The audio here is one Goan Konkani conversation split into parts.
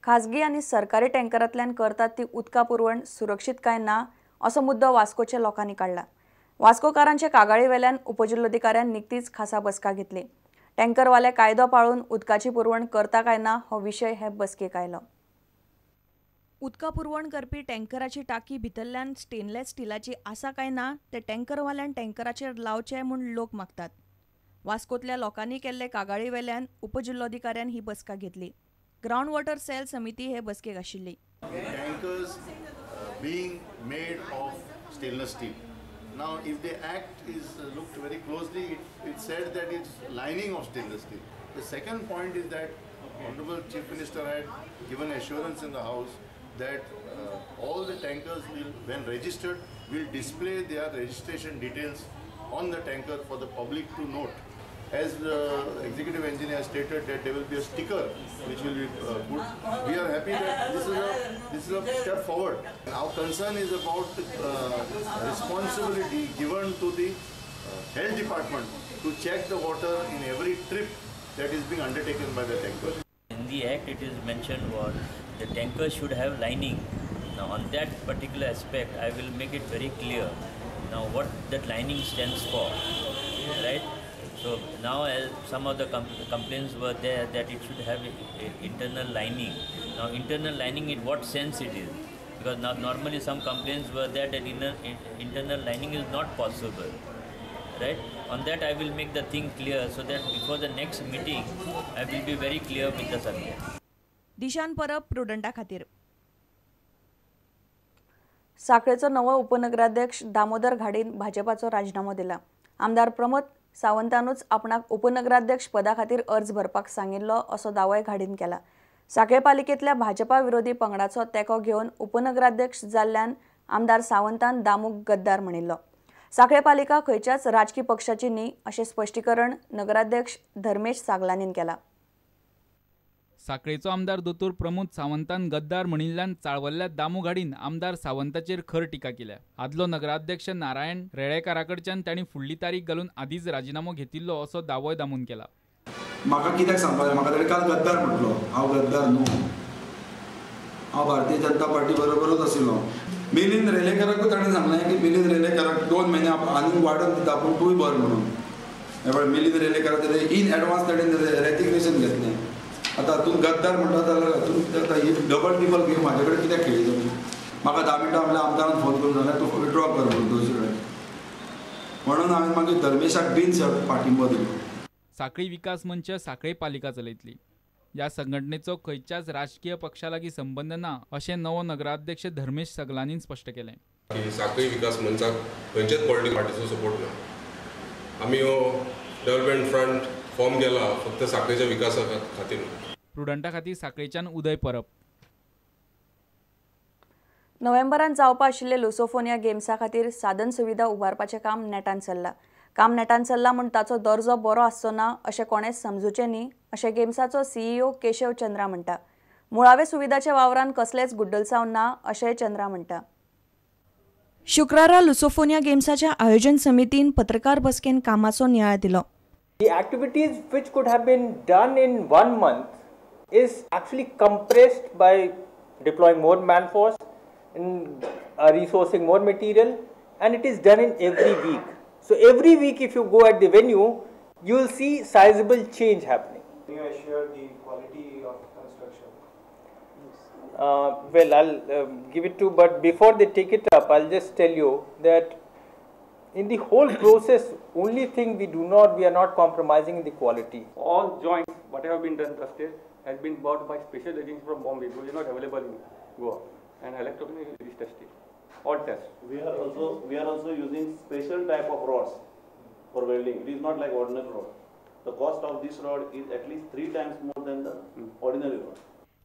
खाजगी आनी सरकारी टँकरांतल्यान करतात ती उदका पुरवण सुरक्षीत काय ना असो मुद्दो वास्कोच्या लोकांनी काडला. वास्कोकारांचे कागाळी वेल्यान उपजिल्लोधिकाऱ्यान निकतीच खासा बसका घेतली. टँकरवाले कायदो पाळून उदकाची पुरवण करता काय ना हो विशय हे बसकेक आयलो. उदका पुरवण करपी टँकराची टाकी भितरल्यान स्टेनलेस स्टिलाची आसा काय ना ते टँकरवाल्यान टँकराचेर लावचे म्हूण लोक मागतात. वास्कोतल्या लोकांनी केल्ले कागाळी वेल्यान उपजिल्लोधिकाऱ्यान ही बसका घेतली. ग्रावंड वॉटर सेल समिती हे बसकेक आशिल्ली. Tankers being made of stainless steel. Now, if the act is looked very closely, it said that it's lining of stainless steel. The second point is that Honorable Chief Minister had given assurance in the House that all the tankers will, when registered, will display their registration details on the tanker for the public to note. As the executive engineer stated that there will be a sticker which will be put. We are happy that this is a step forward. Our concern is about responsibility given to the health department to check the water in every trip that is being undertaken by the tanker. In the act, it is mentioned what the tanker should have lining. Now, on that particular aspect, I will make it very clear. Now, what that lining stands for, right? So now, as some of the complaints were there that it should have a internal lining. Now, internal lining in what sense it is? Because now normally some complaints were there that internal lining is not possible, right? On that I will make the thing clear so that before the next meeting I will be very clear with the subject. Dishan Parab प्रुडंटा खातीर. साखळेचो नवो उपनगराध्यक्ष दामोदर घाडीन भाजपाचो राजीनामो दिला. आमदार प्रमोद सावंतानूच आपणाक उपनगराध्यक्ष पदा खातीर अर्ज भरपाक सांगिल्लो असो दावोय घाडीन केला. साखळे पालिकेंतल्या भाजपा विरोधी पंगडाचो तेंको घेवन उपनगराध्यक्ष जाल्ल्यान आमदार सावंतान दामूक गद्दार म्हणिल्लो. साखळे पालिका खंयच्याच राजकी पक्षाची न्ही अशें स्पश्टीकरण नगराध्यक्ष धर्मेश सागलानीन केला. साखळेचो आमदार दोतोर प्रमोद सावंतान गद्दार म्हणिल्ल्यान चाळवल्ल्या दामू घाडीन आमदार सावंताचेर खर टिका केल्या. आदलो नगराध्यक्ष नारायण रेळेकाराकडच्यान तांणी फुडली तारीख घालून आदीच राजीनामो घेतिल्लो असो दावोय दामून केला. म्हाका कित्याक सांगपाक जाय, म्हाका ताणें काल गद्दार म्हटलो. हांव गद्दार न्हू, हांव भारतीय जनता पार्टी बरोबरूच आशिल्लो. मिलिंद रेलेकराकूय ताणें सांगलें की मिलिंद रेलेकराक 2 म्हयने आनीक वाडोवन दिता पूण तूंय भर म्हणून. हे पळय मिलिंद रेलेकराक ताणें इन एडवान्स ताणें रेजिग्नेशन घेतलें. आतां हातूंत गद्दार म्हणटा जाल्यार हातूंत आतां ही डबल टिबल घेवन म्हाजे कडेन कित्याक खेळी तुमी. म्हाका 10 मिनटां म्हणल्यार आमदारान फोन करून जाल्यार तूं विड्रॉ कर म्हणून दुसरे कडेन, म्हणून हांवें मागीर धर्मेशाक बिन पाठिंबो दिलो. साखळी विकास मंच साखळे पालिका चलयतली. ह्या संघटनेचो खंयच्याच राजकीय पक्षा लागीं संबंद ना अशें नवो नगराध्यक्ष धर्मेश सगलानीन स्पश्ट केलें. साखळी विकास मंचाक खंयच्याच पॉलिटिकल पार्टीचो सपोर्ट ना. आमी हो डेव्हलपमेंट फ्रंट फॉर्म केला फक्त साखळेच्या विकासा खातीर. प्रुडंटा खातीर साखळेच्यान उदय परब. नोव्हेंबरान जावपा आशिल्ले लुसोफोनिया गेम्सा खातीर साधन सुविधा उबारपाचें काम नेटान चल्लां. काम नेटान चल्लां म्हूण ताचो दर्जो बरो आसचो ना अशें कोणेंच समजूचें न्ही अशें गेम्साचो सीईओ केशव चंद्रा म्हणटा. मुळावे सुविधाच्या वावरान कसलेंच गुड्डलसांव ना अशेंय चंद्रा म्हणटा. शुक्रारा लुसोफोनिया गेम्साच्या आयोजन समितीन पत्रकार बसकेन कामाचो नियाळ दिलो. The activities which could have been done in 1 month is actually compressed by deploying more manforce and resourcing more material, and it is done in every week. So every week if you go at the venue, you will see sizable change happening. Can you assure the quality of construction? Well, I'll give it to, but before they take it up, I'll just tell you that in the whole process, only thing we are not compromising in the quality. All joints, whatever been done tested, has been bought by special agency from Bombay, which is not available in Goa, and electronically is tested. All tests. We are also using special type of rods for welding. It is not like ordinary rod. The cost of this rod is at least 3 times more than the ordinary rod.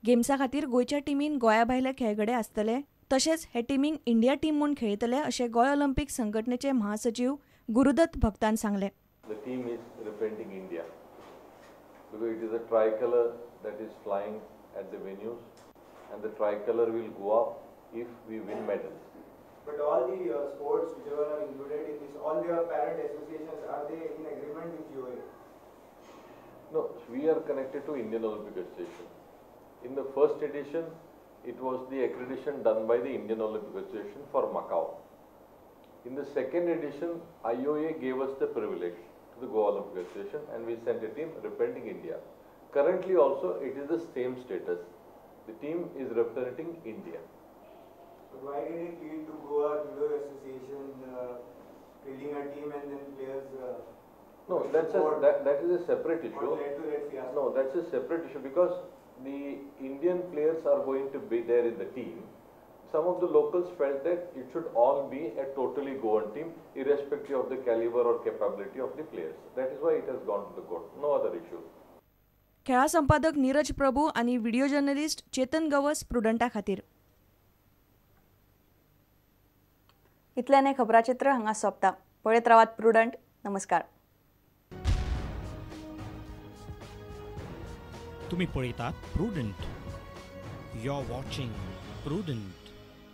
गेम्सा खातीर गोंयच्या टिमीन गोंया भायले खेळगडे आसतले, तशेंच हे टिमींक इंडिया टीम म्हूण खेळयतले अशें गोंय ऑलिम्पीक संघटनेचे महासचीव गुरुदत्त भक्तान सांगलें. The team is representing India because it is a tricolor that is flying at the venues, and the tricolor will go up if we win medals. But all the sports whichever are included in this, all their parent associations, are they in agreement with GOA? No, we are connected to Indian Olympic Association. In the first edition, it was the accreditation done by the Indian Olympic Association for Macau. In the second edition, IOA gave us the privilege to the Goa Olympic Association and we sent a team representing India. Currently also, it is the same status. The team is representing India. But why did it lead to Goa Judo Association building a team and then players? No, that is a separate issue. What led to that fiasco? No, that's a separate issue because the Indian players are going to be there in the team. Some of the locals felt that it should all be a totally Goan team, irrespective of the caliber or capability of the players. That is why it has gone to the court. No other issue. खेळा संपादक नीरज प्रभू आणि व्हिडिओ जर्नलिस्ट चेतन गवस प्रुडंटा खातीर. इतल्यान हें खबराचित्र हांगा सोंपता. पळयत रावात प्रुडंट. नमस्कार. तुम्ही पळयतात Prudent. You are watching Prudent.